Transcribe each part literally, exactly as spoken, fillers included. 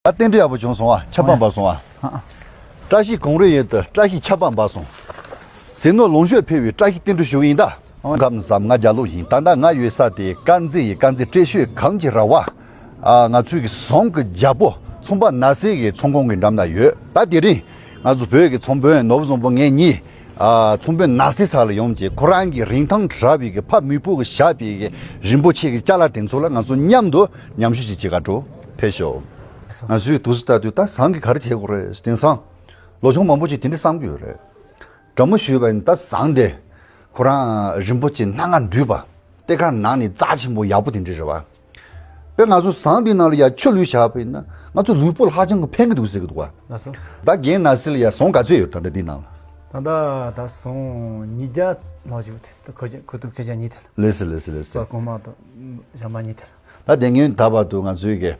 ད་རྟེན་འབྲེལ་ཡག་པོ་བྱུང་སོང་ཨ། ཆར་པ་འབབ་སོང་ཨ། བཀྲ་ཤིས་གངས་རི་ཡན་དུ་བཀྲ་ཤིས་ཆར་པ་འབབ་སོང་། ཟས་ནོར་ལོངས་སྤྱོད་འཕེལ་བའི་བཀྲ་ཤིས་རྟེན་འབྲེལ་ཞུ་གི་ཡིན་ད། ཁམས་བཟང་ང་རྒྱ་ལོ་ཡིན། ད་ལྟ་ང་ཡོད་ས་དེ་དཀར་མཛེས་ཡི་དཀར་མཛེས་བཀྲེས་ཤོད་གངས་ཀྱི་ར་བ། ཨ། ང་ཚོའི་གི་ཟངས་ཀྱི་རྒྱལ་པོ་ཚོང་པ་ནག་སེང་གི་ཚོང་ཁང་གི་འགྲམ་ན་ཡོད། ད་དེ་རིང་ང་ཚོ་བོད་ཀྱི་ཚོང་དཔོན་ནོར་བུ་བཟང་པོ་ངེད་གཉིས། ཨ། ཚོང་དཔོན་ནག་སེང་ས་ལ་ཡོང་བྱས་ཁོ་རང་གི་རིན་ཐང་དྲག་པའི་གི་ཕ་མིག་ཕུག་གི་བཞག་པའི་གི་རིན་པོ་ཆེ་གི་ཅ་ལག་དེ་ཚོ་ལ་ང་ཚོ་མཉམ་དུ་མཉམ་ཞུགས་ཅིག་བྱེད་ག་འགྲོ། ཕེབས་ཤོག། ང་ཚོའི་དུས་སུ་ལྟ་དུས་ད་ཟངས་ཀྱིས་ག་རེ་བྱེད་དགོས་རེད། དེང་སང་ལོ་ཆུང་མང་པོ་ཅིག་དེ་འདྲ་བསམ་གྱི་ཡོད་རེད། དྲང་མོ་ཞུས་པ་ཡིན་ད་ཟངས་དེ་ཁོ་རང་རིན་པོ་ཆེ་སྣ་ལྔ་འདུས་པ། སྟེ་ཁ་ནང་ནས་རྩ་ཆེན་པོ་ཡག་པོ་དེ་འདྲ་རེད་བ། དཔེར་ང་ཚོ་ཟངས་འདི་ནང་ལ་ཡ་ཆུ་བླུགས་བཞག་པ་ཡིན་ན་ང་ཚོ་ལུས་པོ་ལ་ཧ་ཅང་གི་ཕན་གི་འདུག་ཟེར་གི་འདུག་བ། ལགས་སོ། ད་རྒན་ནག་སེང་ལ་ཡ་ཟངས་ག་ཚོད་ཡོད་ད་ལྟ་འདི་ནང་ལ། ད་ལྟ་ད་ཟངས་ཉིས་བརྒྱ་ལྷག་ཅིག་ཡོད་དེ་ཁོ་ཁོ་ཐུག་ཁེ་བརྒྱ་ཉིས་དེ་ལ། ལགས་སོ་ལགས་སོ་ལགས་སོ། ས་གོང་མ་དང་ཞག་མ་ཉིས་དེ་ལ། ད་དེ་ངས་ད་བར་དུ་ང་ཚོའི་གི་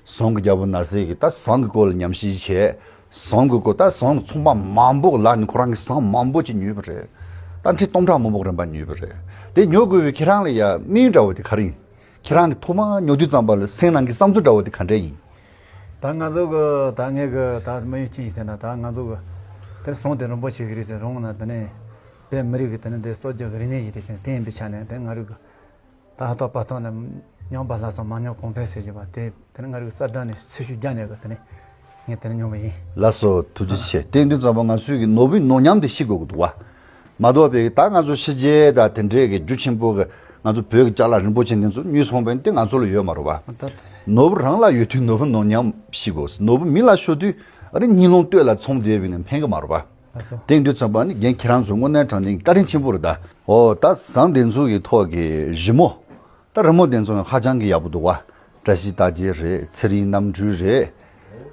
ཟངས་ཀྱི་རྒྱལ་པོ་ནག་སེང་གིས་ད་ཟངས་ཀྱི་སྐོར་ལ་ཉམས་ཞིབ་བྱས། ཟངས་ཀྱི་སྐོར་ད་ཟངས་ཚོང་པ་མང་པོ་ལ་ནི་ཁོ་རང་གིས་ཟངས་མང་པོ་ཅིག་ཉོས་པ་རེད། ད་ཁྲི་སྟོང་ཕྲག་མང་པོ་རིན་པ་ཉོས་པ་རེད། དེ་ཉོ་དགོས་པའི་ཁྱེད་རང་ལ་ཡ་དམིགས་ཡུལ་འདྲ་བོ་དེ་ག་རེ་ཡིན། ཁྱེད་རང་གིས་ཐོག་མར་ཉོ་དུས་ཙམ་པ་ལ་སེམས་ནང་གི་བསམ་ཚུལ་འདྲ་བོ་དེ་ག་འདྲ་ཡིན། ད་ང་ཚོ་གི་ད་ངས་གི་ད་དམིགས་ཡུལ་ཅི་ཡིན་ཟེར་ན་ད་ང་ཚོ་གི་དེར་ཟངས་དེ་རིན་པོ་ཆེ་གི་རེད་ཟེར་རུང་ན་དེ་ནས་བོད་མི་རིགས་གི་དེ་ནས་འདི་སྲོལ་རྒྱུན་གི་རིག་གནས་ཡིན་རེད་ཟེར་ན་དེ་ཡིན་པའི་ཆ་ནས་དེ་ང་རིགས་གི་ད་ཧ་ཐོག་པ་ཐོག་ནས་མྱོང་པ་ལྷག་སོང་མ་མྱོང་གོང་འཕེལ་ཟེར་གྱི་བ་དེ་དེ་ནི་ང་རིགས་གསར་བསྒྲགས་ནས་ཚེ་ཤུགས་རྒྱ་ནས་གི་དེ་ནི་ངས་དེ་ནི་མྱོང་བ་ཡིན། ལགས་སོ་ཐུགས་རྗེ་ཆེ། དེ་དུས་ཙམ་པ་ང་ཚོའི་གི་ནོར་བུའི་ནོར་ཉམས་དེ་ཤེས་དགོས་ཀྱི་འདུག་བ། མ་གཏོགས་པའི་ད་ང་ཚོ་ཕྱི་རྒྱལ་དང་དེ་འདྲའི་གི་རྒྱུ་ཆེན་པོ་གི་ང་ཚོ་བོད་ཀྱི་ཅ་ལག་རིན་པོ་ཆེ་འདི་ཚོ་ཉོས་སོང་བས་དེ་ང་ཚོ་ལ་ཡོད་མ་རེད་བ། ད་དེ་རེད། ནོར་བུ་རང་ལ་ཡོད་དུས་ནོར་བུ་ནོར་ཉམས་ཤེས་དགོས། ནོར་བུ་མི་ལ་ཤོར་དུས་ཨ་རི་སྙིང་རླུང་སྟོད་ལ་མཚོན་བསྡད་པས་ནི་ཕན་གི་མ་རེད་བ། ལགས་སོ། དེང་དུས་ཙམ་པ་ནི་རྒན་ཁྱེད་རང་ཚོ་དངོས་གནས་དྲང་གནས་བཀའ་དྲིན་ཆེན་པོ་རེད་ད། འོ་ད་ཟངས་དེ་ཚོ་གི་ཐོག་གི་རི་མོ། ད་རི་མོ་དེ་ཚོ་ཡང་ཧ་ཅང་གི་ཡག་པོ་འདུག་བ། བཀྲ་ཤིས་རྟགས་བརྒྱད་རེད། ཚེ་རིང་རྣམ་འཕྲུལ་རེད།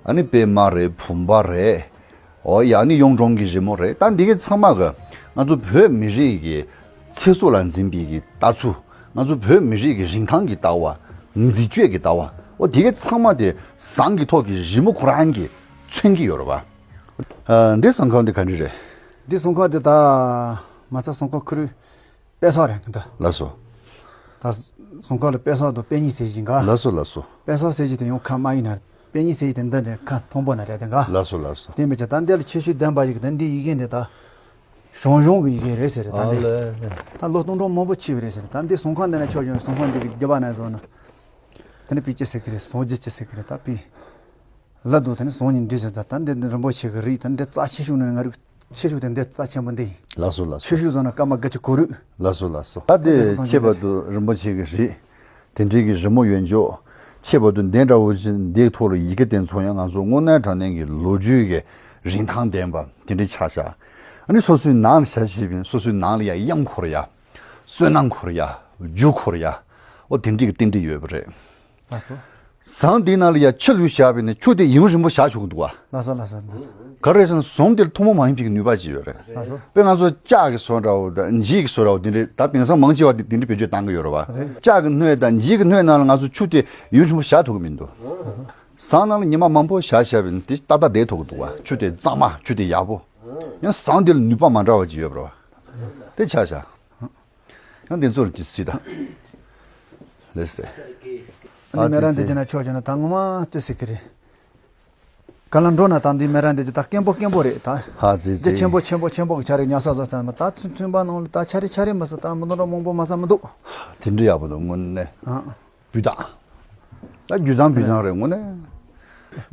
ཨ་ནི་པད་མ་རེད། བུམ་པ་རེད། འོ་ཡ་ཨ་ནི་གཡུང་དྲུང་གི་རི་མོ་རེད། ད་འདི་གའི་ཚང་མ་གི་ང་ཚོ་བོད་མི་རིགས་ཀྱི་ཚེ་སྲོག་ལ་འཛིན་པའི་གི་ལྟ་ཚུལ། ང་ཚོ་བོད་མི་རིགས་ཀྱི་རིན་ཐང་གི་ལྟ་བ། མཛེས་དཔྱོད་ཀྱི་ལྟ་བ། འོ་དེ་གའི་ཚང་མ་དེ་ཟངས་ཀྱི་ཐོག་གི་རི་མོ་ཁོ་རང་གིས་མཚོན་གྱི་ཡོད་རེད་བ། ཨ། འདི་ཟངས་ཁང་འདི་ག་འདྲ་རེད། འདི་ཟངས་ཁང་འདི་ད་མ་རྩ་ཟངས་ཁང་ཁུ་རུ་དཔེ་ས་རེད་འདི། ལགས་སོ། ད་ཟངས་ཁང་ལ་དཔེ་ས་དང་དཔེ་རྙིང་ཟེར་བཞིན་ག། ལགས་སོ་ལགས་སོ། དཔེ་ས་ཟེར་བཞིན་དེ་ཡང་ཁ་མ་ཡིན་ན་དཔེ་རྙིང་ཟེར་བཞིན་དེ་འདི་འདྲ་ཁ་མཐོན་པོ་ན་རེད་དེ་ག། ལགས་སོ་ལགས་སོ། དེ་མི་ཚད་ད་འདི་ལ་ཁྱད་ཆོས་ལྡན་པ་ཞིག་ད་འདི་ཡི་གེ་འདི་ད་ཞང་ཞུང་གི་ཡི་གེ་རེད་ཟེར་རེད་ད་ཨ་འདི། ལེ། ད་ལོ་སྟོང་ཕྲག་མང་པོ་ཕྱིན་པ་རེད་ཟེར། ད་འདི་ཟངས་ཁང་འདི་ན་ཆོག་བྱུང་ཟངས་ཁང་འདི་གི་རྒྱབ་ན་བཟོ་ན། དེ་ནི་པི་ཅི་ཟེར་གི་རེད། ཟངས་རྒྱུ་ཅི་ཟེར་གི་རེད་ད་པི། ལ་དུ་དེ་ནི་ཟངས་ཉིན་འདྲི་ཟེར་ད་ད་འདི་འདི་རིན་པོ་ཆེ་གི་རིགས་ད་འདི་རྩ་ཆེ་ཤོས་ནི་ང་རིགས་ཆེ་ཤོས་དེ་འདི་རྩ་ཆེན་པོ་འདི་ཡིན། ལགས་སོ་ལགས་སོ། ཆེ་ཤོས་བཟོ་ན་སྐར་མ་དགུ་བཅུ་གོ་རུ། ལགས་སོ་ལགས་སོ། ད་དེ་ཁྱད་པར་དུ་རིན་པོ་ཆེ་གི་རིགས་དེ་འདྲའི་གི་རི་མོ་ཡོད་འཇོག་ཁྱད་པར་དུ་འདི་འདྲ་བོ་ཞིག་འདིའི་ཐོག་ལ་ཡི་གེ་དེ་ཚོ་ཡང་ང་ཚོ་དངོས་གནས་དྲང་གནས་ཀྱི་ལོ་རྒྱུས་ཀྱི་རིན་ཐང་ལྡན་པ་དེ་འདྲའི་ཆགས་ཤག་ཨ་ནི་སོ་སོའི་ནང་ལ་བཞག་བྱས་པའི་སོ་སོའི་ནང་ལ་ཡང་གཡང་འཁོར་ཡ། བསོད་ནམས་འཁོར་ཡ། རྒྱུ་འཁོར་ཡ། འོ་དེ་འདྲའི་གི་རྟེན་འབྲེལ་ཡོད་པ་རེད། ལགས་སོ། ཟངས་དེའི་ནང་ལ་ཡ་ཆུ་བླུགས་བཞག་པས་ནི་ཆུ་དེ་ཡུན་རིང་པོ་བཞག་ཆོག་གི་འདུག་བ། ལགས་སོ་ལགས་སོ་ལགས་སོ། ག་རེ་ཟེར་ན་ཟངས་དེར་ཐུན་མོང་མ་ཡིན་པའི་ནུས་པ་ཅིག་ཡོད་རེད། ལགས་སོ། དཔེར་ང་ཚོ་ལྕགས་ཀྱི་བཟོ་འདྲ་བོ་དང་འགྱིག་གི་བཟོ་འདྲ་བོ་དེ་འདྲའི་ད་དེང་སང་མང་ཆེ་བ་དེ་དེ་འདྲའི་བེད་སྤྱོད་བཏང་གི་ཡོད་རེད་བ། རེད། ལྕགས་ཀྱི་སྣོད་དང་འགྱིག་གི་སྣོད་ནང་ལ་ང་ཚོ་ཆུ་དེ་ཡུན་རིང་པོ་བཞག་ཐུབ་ཀྱི་མི་འདུག་ལགས་སོ། ཟངས་ནང་ལ་ཉི་མ་མང་པོ་བཞག་བཞག་པས་ནི་དེ་ཏག་ཏག་བསྡད་ཐུབ་ཀྱི་འདུག་བ། ཆུ་དེ་གཙང་མ་ཆུ་དེ་ཡག་པོ། ཡང་ཟངས་དེ་ལ་ནུས་པ་མ་འདྲ་བ་ཅིག་ཡོད་རེད་བ། དེ་ཆ་བཞག་ཡང་དེ་ཚོར་ཅི་སྲིད་དང་། ལེ་སེ། ཨ་ནི་མེ་ར་འདི་ཅི་ན་ཆོག་ཅི་ན་ད་ངོ་མ་ཅི་སྲིད་ཀི་རེད། ག་ལ་འགྲོ་ན་ད་འདི་མེ་ར་འདི་ཅི་ད་སྐེམ་པོ་སྐེམ་པོ་རེད་ད། ཧ་ཙི་ཙི། ཅི་ཆེན་པོ་ཆེན་པོ་ཆེན་པོ་གི་ཆ་རེ་ཉལ་ས་བཟོ་ཚར་མ་ད་ཚུན་ཚུན་པ་ནང་ལ་ད་ཆ་རེ་ཆ་རེ་མ་ཟ་ད་མི་འདུག་ར་མང་པོ་མ་ཟ་མི་འདུག་དེ་འདྲ་ཡག་པོ་འདུག་དངོས་གནས། ཨ། སྤུས་དག་ད་རྒྱུ་ཚང་སྤུས་ཚང་རེད་དངོས་གནས།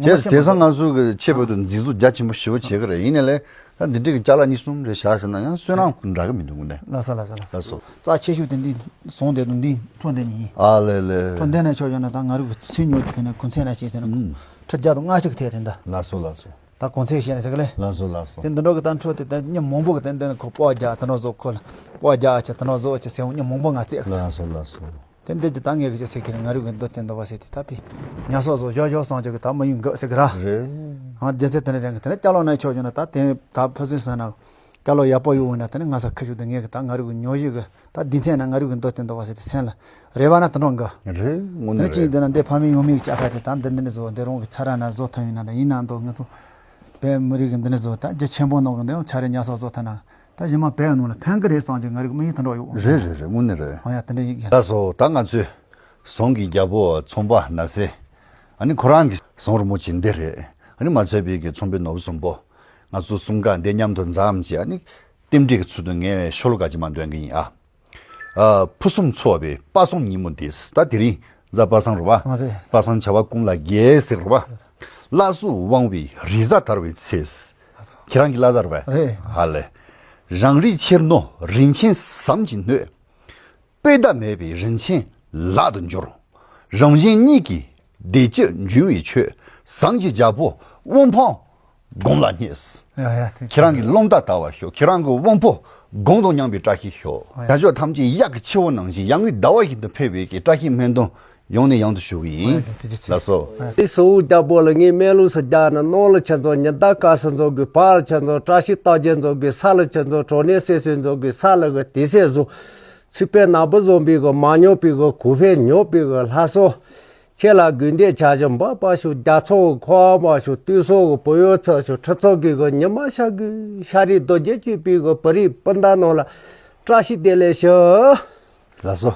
ཁྱེད་དེང་སང་ང་ཚོ་གི་ཆེད་དུ་མཛེས་བཟོ་རྒྱ་ཆེན་པོ་ཞེ་པོ་བྱེད་ཀྱི་རེད། ཡིན་ནའི་ལས་ད་འདི་འདྲའི་གི་ཅ་ལག་གཉིས་གསུམ་རེ་བཞག་ཟེར་ན་ཡང་བསོད་ནམས་འདྲ་གི་མི་འདུག་དངོས་གནས། ལགས་སོ་ལགས་སོ་ལགས་སོ། ལགས་སོ། རྩ་ཆེ་ཤོས་དེ་འདི་ཟངས་དེ་དང་འདི་འཕྲོ་འདི་གཉིས་ཡིན། ཨ་ལེ་ལེ། འཕྲོ་འདི་ནས་ཆོག་ཡོད་ན་ད་ང་རུ་གི་ཚིག་ཉོ་དེ་ནས་གུང་ཚན་ན་བྱས་ཟེར་ན་ཁྲི་བརྒྱ་དང་ལྔ་བཅུ་གི་ཐད་རེད་ད། ལགས་སོ་ལགས་སོ། ད་གུང་ཚན་བཤད་ན་ཟེར་གི་ལེ། ལགས་སོ་ལགས་སོ། དེ་འདི་འདྲ་གི་ད་འཕྲོ་དེ་ད་མི་མང་པོ་གི་ད་འདི་ནས་ཁོ་སྤོ་རྒྱག་དེ་འདྲ་བཟོ་ཁོ་ལ་སྤོ་རྒྱག་ཅེས་དེ་འདྲ་བཟོ་ཅེས་ཟེར་བ་མི་མང་པོ་ང་བཙལ་གི། ལགས་སོ་ལགས་སོ། དེ་འདི་ཅི་ད་ངས་གི་ཅི་ཟེར་གི་རེད། ང་རུ་གི་འདུག་སྟེ་འདུག་བ་ཟེར་དེ་ད་ཕི་ཉ་སོག་བཟོ་བཞོ་བཞོ་སོང་ཅིག་གི་ད་མི་ཡོང་གི་ཟེར་གི་ར། རེད། ཨ་རྒྱལ་ཚད་དེ་འདྲ་རེད་གི་དེ་ནས་སྐྱ་ལོ་ན་ཆོག་བྱུང་ན་ད་དེ་ད་ཕ་ཚུན་ཟ་ན་སྐྱ་ལོ་ཡག་པོ་ཡོད་འོང་ན་དེ་ནས་ང་ས་ཁ་ཤུ་དེ་ངས་གི་ད་ང་རུ་གི་ཉོ་གཞི་གི་ད་སྡིག་ཚད་ན་ང་རུ་གི་འདུག་སྟེ་འདུག་བ་ཟེར་དེ་སེམས་ལ་རེ་བ་ན་དེ་འདྲ་འགའ། རེད་དངོས་དེ་ནས་གནས་ཅི་ཡིན་རེད། དེ་ན་འདི་ཕ་མེས་ཡུལ་མེས་ཀྱི་སྐྱ་ཁ་དེ་ད་འདི་འདི་འདྲ་བཟོ་འདི་རང་གི་ཚ་ར་ན་བཟོ་ཐུབ་ཡིན་ན་འདྲ་ཡིན་ན་འདུག་ང་ཚོ་བོད་མི་རིགས་གི་འདི་འདྲ་བཟོ་ད་རྒྱ་ཆེན་པོ་ནང་གི་འདི་ཡང་ཆ་རེ་ཉ་སོག་བཟོ་ཐུབ་ན། ད་གཞི་མ་བལ་ནང་ལ་ཕན་གི་རེད་བསམ་གྱི་ང་རིག་མི་ཡིན་ད་འགྲོ་ཡོད། རེད་རེད་རེད་དངོས་གནས་རེད། ཨ་ཡ་དེ་འདྲ་ཡིན་གྱི། ད་སོ་ད་ང་ཚོས་ཟངས་ཀྱི་རྒྱལ་པོ་ཚོང་པ་ནག་སེང་ ཨ་ནི་ཁོ་རང་གི་གསུང་རིན་པོ་ཆེ་འདི་རེད། ཨ་ནི་མ་ཚད་པའི་གི་ཚོང་དཔོན་ནོར་བུ་གསུམ་པོ། ང་ཚོ་གསུམ་ཀ་འདི་མཉམ་དུ་འཛོམས་བྱས། ཨ་ནི་རྟེན་འབྲེལ་གྱི་ཚུལ་དུ་ངས་ཤོ་ལོ་ཀ་ཅིག་མར་འདོན་གི་ཡིན་ཨ། ཨ། ཕུན་སུམ་ཚོགས་པའི་དཔག་བསམ་ཉིན་མོ་འདི། ད་དེ་རིང་གཟའ་པ་སངས་རེད་པ། ཨ་རེད། དཔག་བསམ་བྱ་བ་ཀུན་ལ་རྒྱལ་ཟེར་རེད་པ། བླ་སྲོག་དབང་བའི་རེས་གཟའ་དར་བའི་ཚེ། ཁྱེད་རང་གི་བླ་གཟའ་རེད་པ། རེད། ཧ་ལས། རང་རིག་ཕྱིར་ནོར་རིན་ཆེན་ཟམ་གྱིས་སྣོད། དཔེ་ཟླ་མེད་པའི་རིན་ཆེན་ལག་ཏུ་འབྱོར། རང་གཞན་གཉིས་ཀྱི་བདེ་སྤྱོད་འབྱུང་བའི་ཆོས། ཟངས་ཀྱི་རྒྱལ་པོ་དབུ་འཕང་དགུང་ལ་བསྙེས། ཡ་ཡ། དེ་ཁྱེད་རང་གི་རླུང་རྟ་དར་བར་ཤོག་ཁྱེད་རང་གི་དབང་པོ་དགུང་དང་མཉམ་པའི་བཀྲ་ཤིས་ཤོག་ཡ། དལ་འབྱོར་ཐམས་ཅད་གཡག་གི་ཁྱེའུ་ནང་བཞིན་ཡར་ངོའི་ཟླ་བ་བཞིན་དུ་ཕེབས་པའི་གི་བཀྲ་ཤིས་སྨོན་འདུན་ཡང་ནས་ཡང་དུ་ཞུ་གི་ཡིན། ཡ་ཡ། ཐུགས་རྗེ་ཆེ། ལགས་སོ། དེ་སོ་སོའི་རྒྱལ་པོ་ལ་ངའི་སྨན་ལུགས་སུ་རྒྱག་ན། ནང་ལ་ཁྱེད་ཚོ་ཉི་ཟླ་དཀར་སེར་འཛོམས་དགོས། བར་ལ་ཁྱེད་ཚོ་བཀྲ་ཤིས་རྟགས་བརྒྱད་འཛོམས་དགོས། ས་ལ་ཁྱེད་ཚོ་གྲོ་ནས་སེ་སོས་འཛོམས་དགོས། ས་ལ་གི་དེ་སེ་བཟོ། ཚིག་པའི་ནག་པོ་བཟོ་བའི་གི་མ་ཉོག་པའི་གི་གུ་ཕན་ཉོག་པའི་གི་ལྷ་སོ། ཁྱེད་ལ་དགོས་འདོད་བྱ་ཞིང་འབབ་པ་ཤོག་རྒྱ་མཚོ་གི་ཁོག་པ་ཤོག་སྟོད་སོག་གི་བུ་ཡོད་ཚོ་ཤོག་ཁྲི་ཚོ་གི་གི་ཉི་མ་ཤར་དགོས། ཤ་རུས་རྡོ་རྗེ་གཅིག་པའི་གི་བུ་རིགས་སྤུན་ཟླ་རྣམས་ལ་བཀྲ་ཤིས་བདེ་ལེགས་ཞུ། ལགས་སོ།